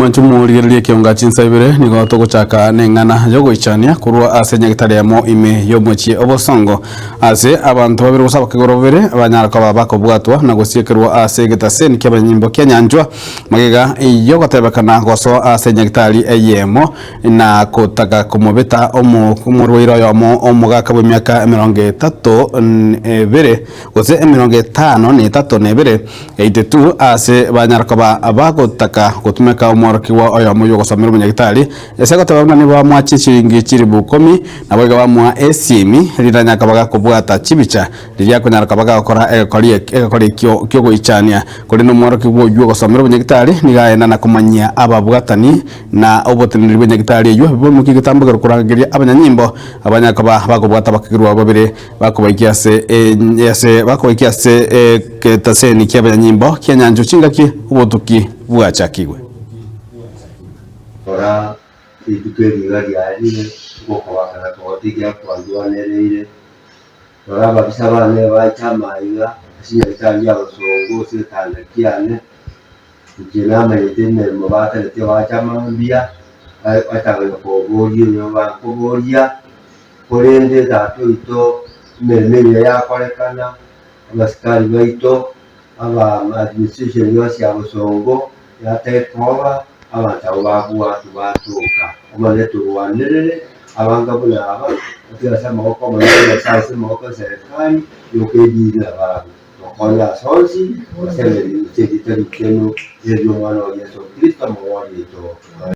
Omwancho morigererie ekionga chinsa ibere nigo togochaka neng'ana yogoichania korwa ase nyagetari emo ime y'omochie obosongo ase abanto babere gose abakegoro babere banyara koba bakobwatwa na gosiekerwa ase egetaseni ki'abanyanyimbo kia Nyanchwa magega yogotebekana gosoa ase nyagetari eyemo na kotaka komobeta omorwaire oyomo omogaka bw'emiaka 33 gose 53 82 aase banyara koba bagotaka gotumeka omworokigwa oyomo oy'ogosomera obonyagitari, ase goteba buna nigo bamoa chishilingi chilifu ikomi, naboigo bamoa esiimi riranya koba gakobwata chibicha riria akonyara koba gagokora egekori egekori ekio ki'ogoichania. Korende omworokigwa oyio ogosomera obonyagitari nigo aenda na komanyia ababwatani na oboteneneri bw'enyagitari eyio, boimokie egetambokero korangeria abanyanyimbo abanyare koba bakobwata abakegirwa babere. Bakobaikia ase ase bakobaikia ase egetaseni ki'abanyanyimbo ki'enyancho chingaki obotuki bwachakigwe. Rora, rituko eri iga riarire, ngokobakana kogotigia kwandwanereire. Rora, ababisa bane bacha amaiga ase nyagetari y'abasongo ase egetanda kiane, inche namanyete emeremo batenetie bacha mambia, batang'ana koboria oyo bankoboria. Korende Tata oito, emeremo emiya yakorekana, abasikari baito, aba administration yonsi ya bosongo ya take over, abanto abwo babwatwa batoka. Omanye torwanerere abanto buna aba, batige ase amaboko amanene Nyasaye ase amaboko eserekari, yoka edini nabarabwo. Tokonye ase onsi, ase emeremo ase erieta richenu, erio Omwana oo Yeso Kristo Omong'ori oito. Amen.